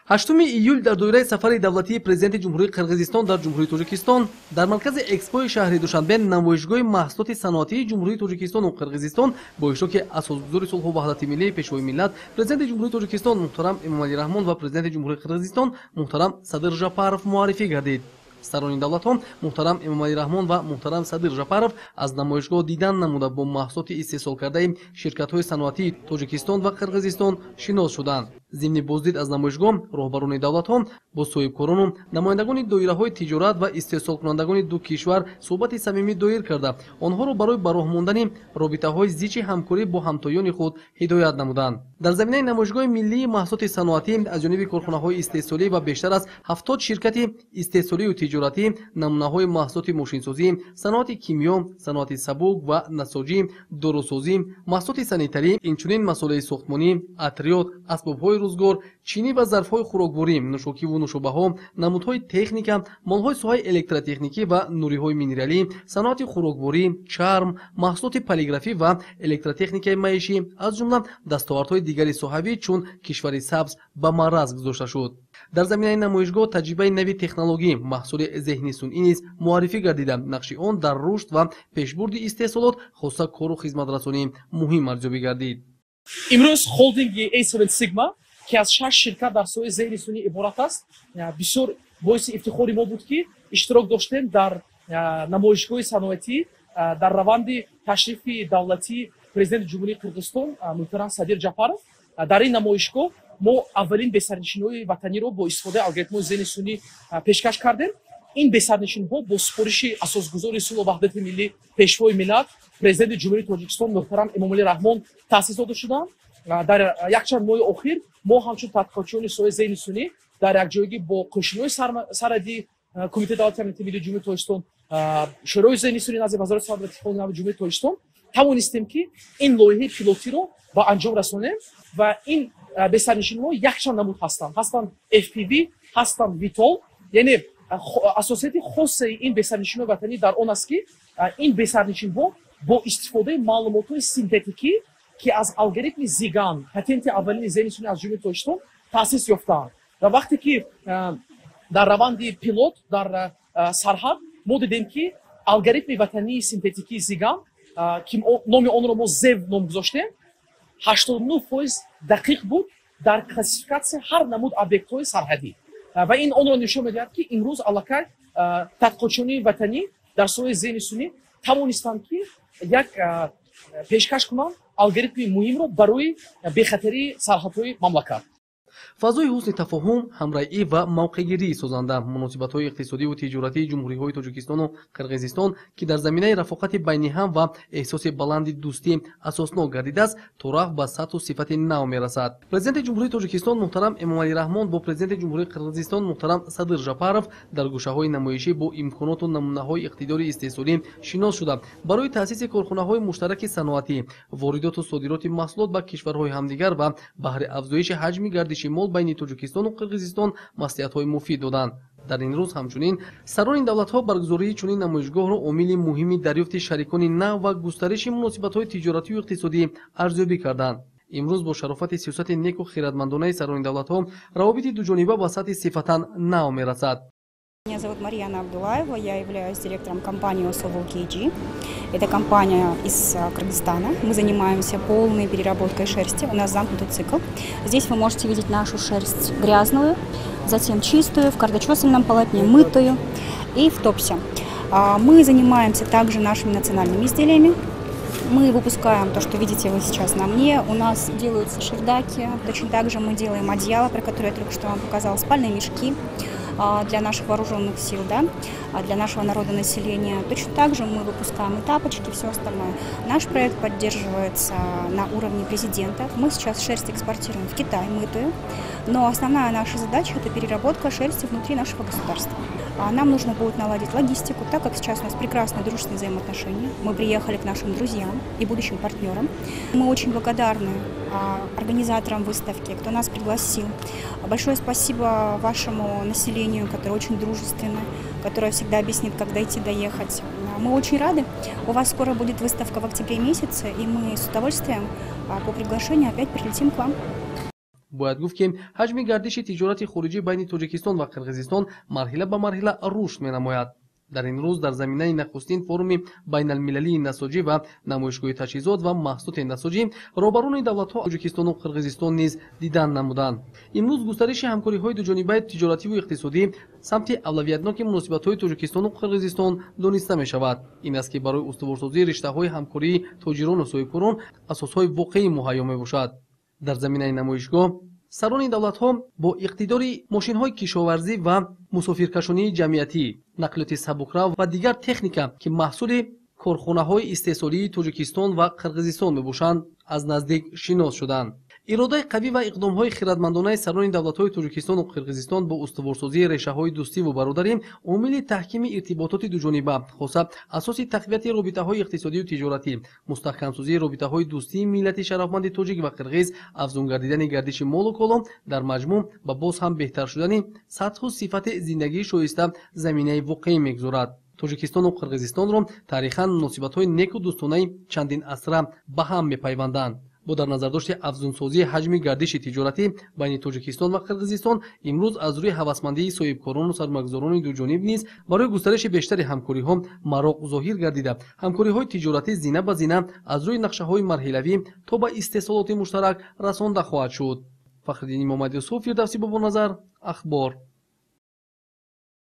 8 июл дар доираи сафари давлатии президенти Ҷумҳурии Қирғизистон дар Ҷумҳурии Тоҷикистон дар маркази экспои шаҳри Душанбе намоишгоҳи маҳсулоти саноатии Ҷумҳурии Тоҷикистону Қирғизистон бо иштироки асосгузори сулҳу ваҳдати миллӣ, Пешвои миллат, Президенти Ҷумҳурии Тоҷикистон муҳтарам Эмомалӣ Раҳмон ва Президенти Ҷумҳурии Қирғизистон муҳтарам Садир Жапаров муаррифӣ гардид. Сарони давлатҳо муҳтарам Эмомалӣ Раҳмон ва муҳтарам Садир Жапаров аз намоишгоҳ дидан намуда, бо маҳсулоти истеҳсолкардаи ширкатҳои саноатии Тоҷикистон ва Қирғизистон шинос шуданд. Зимни боздид аз намоишгоҳ роҳбарони давлатҳо бо соҳибкорону намояндагони доираҳои тиҷорат ва истеҳсолкунандагони ду кишвар суҳбати самимӣ доир карда, онҳоро барои ба роҳ мондани робитаҳои зичи ҳамкорӣ бо ҳамтоёни худ ҳидоят намуданд. Дар заминаи намоишгоҳи миллии маҳсулоти саноатӣ аз ҷониби корхонаҳои истеҳсолӣ ва бештар аз 70 ширкати истеҳсолию тиҷоратӣ намунаҳои маҳсулоти мошинсозӣ, саноати кимиё, саноати сабук ва насоҷӣ, дорусозӣ, маҳсулоти санитарӣ, инчунин масолеҳи сохтмонӣ, атриёт, асбобҳои рӯзгор, чинӣ ва зарфҳои хӯрокворӣ, нӯшокиву нӯшобаҳо, намудҳои техника, молҳои соҳаи электротехникӣ ва нуриҳои минералӣ, саноати хӯрокворӣ, чарм, маҳсулоти полиграфӣ ва электротехникаи маишӣ, аз ҷумла дастовардҳои дигари соҳавӣ чун кишвари сабз ба маъраз гузошта шуд. Дар заминаи намоишгоҳ таҷрибаи нави технологӣ, маҳсули зеҳни сунъӣ низ муаррифӣ гардида, нақши он дар рушд ва пешбурди истеҳсолот, хоса кору хизматрасонӣ, муҳим арзёбӣ гардид. Имрӯз холдинги A7 Sigma, ки аз шаш ширкат дар соҳаи зеҳни сунъӣ иборат аст, бисёр боиси ифтихори мо буд, ки иштирок доштем дар намоишгоҳи саноатӣ дар раванди ташрифи давлатии Президенти Ҷумҳурии Қирғизистон муҳтарам Садир Ҷапаров. Дар ин намоишгоҳ мо аввалин бесарнишинҳои ватаниро бо истифодаи алгоритмҳои зеҳни сунъӣ пешкаш кардем. Ин бесарнишинҳо бо супориши асосгузори сулҳу ваҳдати миллӣ, Пешвои миллат, Президенти Ҷумҳурии Тоҷикистон муҳтарам Эмомалӣ Раҳмон таъсис дода шуданд. Дар якчанд моҳи охир мо ҳамчун тадқиқотчиёни соҳаи зеҳни сунъӣ дар якҷоягӣ бо қӯшинҳои сарҳадӣ, Кумитаи давлати амнияти миллии Ҷумҳурии Тоҷикистон, Шӯрои зеҳни сунъӣ назди Вазорати саноат ва технологияи нави Ҷумҳурии Тоҷикистон тавонистем, ки ин лоиҳаи пилотиро ба анҷом расонем. Ва ин бесарнишинҳо якчанд намуд ҳастанд: ҳастанд FPV, ҳастанд VTOL. Яъне асосияти хосаи ин бесарнишинҳои ватанӣ дар он аст, ки ин бесарнишинҳо бо истифодаи маълумотҳои синтетикӣ, ки аз алгоритми Зиган, патенти аввалини зеҳни сунъӣ аз Ҷумҳурии Тоҷикистон, таъсис ёфтаанд. Ва вақте ки дар раванди пилот дар сарҳад мо дидем, ки алгоритми ватании синтетикии Зиган, ки номи онро мо Зев ном гузоштем, 89% дақиқ буд дар классификатсия ҳар намуд объектҳои сарҳадӣ. Ва ин онро нишон медиҳад, ки имрӯз аллакай тадқиқотчиёни ватанӣ дар соҳаи зеҳни сунъӣ тавонистанд, ки як пешкаш кунанд алгоритми муҳимро барои бехатарии сарҳадҳои мамлакат. Фазои ҳусни тафоҳум, ҳамраҳӣ ва мавқеъгирии созанда муносибатҳои иқтисодиву тиҷоратии ҷумҳуриҳои Тоҷикистону Қирғизистон, ки дар заминаи рафоқати байни ҳам ва эҳсоси баланди дӯстӣ асоснок гардидааст, торафт ба сатҳу сифати нав мерасад. Президенти Ҷумҳурии Тоҷикистон муҳтарам Эмомалӣ Раҳмон бо Президенти Ҷумҳурии Қирғизистон муҳтарам Садир Жапаров дар гӯшаҳои намоишӣ бо имконоту намунаҳои иқтидори истеҳсолӣ шинос шуда, барои таъсиси корхонаҳои муштараки саноатӣ, воридоту содироти маҳсулот ба кишварҳои ҳамдигар ва баҳри афзоиши ҳаҷми гардиши мол байни Тоҷикистону Қирғизистон маслиҳатҳои муфид доданд. Дар ин рӯз ҳамчунин сарони давлатҳо баргузории чунин намоишгоҳро омили муҳими дарёфти шарикони нав ва густариши муносибатҳои тиҷоратию иқтисодӣ арзёбӣ карданд. Имрӯз бо шарофати сиёсати неку хиратмандонаи сарони давлатҳо равобити дуҷониба ба сатҳи сифатан нав мерасад. Меня зовут Марьяна Абдулаева, я являюсь директором компании Osovul KG. Это компания из Кыргызстана. Мы занимаемся полной переработкой шерсти. У нас замкнутый цикл. Здесь вы можете видеть нашу шерсть грязную, затем чистую, в кардочесальном полотне, мытую и в топсе. Мы занимаемся также нашими национальными изделиями. Мы выпускаем то, что видите вы сейчас на мне. У нас делаются шердаки. Точно так же мы делаем одеяло, про которое я только что вам показала, спальные мешки для наших вооруженных сил, да, для нашего народа населения. Точно так же мы выпускаем и тапочки, все остальное. Наш проект поддерживается на уровне президента. Мы сейчас шерсть экспортируем в Китай, мытую, но основная наша задача – это переработка шерсти внутри нашего государства. Нам нужно будет наладить логистику, так как сейчас у нас прекрасные дружественные взаимоотношения. Мы приехали к нашим друзьям и будущим партнерам. Мы очень благодарны организаторам выставки, кто нас пригласил. Большое спасибо вашему населению, которое очень дружественно, которое всегда объяснит, как дойти, доехать. Мы очень рады. У вас скоро будет выставка в октябре месяце, и мы с удовольствием по приглашению опять прилетим к вам. Бояд гуфт, ки ҳаҷми гардиши тиҷорати хориҷӣ байни Тоҷикистон ва Қирғизистон марҳила ба марҳила рушд менамояд. Дар ин рӯз дар заминаи нахустин форуми байналмилалии насоҷӣ ва намоишгоҳи таҷҳизот ва маҳсулоти насоҷӣ роҳбарони давлатҳо Тоҷикистону Қирғизистон низ дидан намуданд. Имрӯз густариши ҳамкориҳои дуҷонибаи тиҷоративу иқтисодӣ самти авлавиятноки муносибатҳои Тоҷикистону Қирғизистон дониста мешавад. Ин аст, ки барои устуворсозии риштаҳои ҳамкории тоҷирону соҳибкорон асосҳои воқеӣ муҳайё мебошад. Дар заминаи намоишгоҳ сарони давлатҳо бо иқтидори мошинҳои кишоварзӣ ва мусофиркашонии ҷамъиятӣ, нақлиёти сабукрав ва дигар техника, ки маҳсули корхонаҳои истеҳсолии Тоҷикистон ва Қирғизистон мебошанд, аз наздик шинос шуданд. Иродаи қавӣ ва иқдомҳои хирадмандонаи сарони давлатҳои Тоҷикистону Қирғизистон бо устуворсозии решаҳои дӯстиву бародарӣ омили таҳкими иртибототи дуҷониба, хоса асоси тақвияти робитаҳои иқтисодию тиҷоратӣ, мустаҳкамсозии робитаҳои дӯстии миллати шарафманди тоҷик ва қирғиз, афзун гардидани гардиши молу коло, дар маҷмӯъ ба боз ҳам беҳтар шудани сатҳу сифати зиндагии шоиста заминаи воқеӣ мегузорад. Тоҷикистону Қирғизистонро таърихан муносибатҳои неку дӯстонаи чандин асра ба ҳам мепайванданд. Бо дар назардошти афзунсозии ҳаҷми гардиши тиҷоратӣ байни Тоҷикистон ва Қирғизистон имрӯз аз рӯи ҳавасмандии соҳибкорону сармоягузорони дуҷониб низ барои густариши бештари ҳамкориҳо мароқ зоҳир гардида, ҳамкориҳои тиҷоратӣ зина ба зина аз рӯи нақшаҳои марҳилавӣ то ба истеҳсолоти муштарак расонда хоҳад шуд. Фахриддини Муҳаммадюсуф, Фирдавсӣ Бобоназар, Ахбор.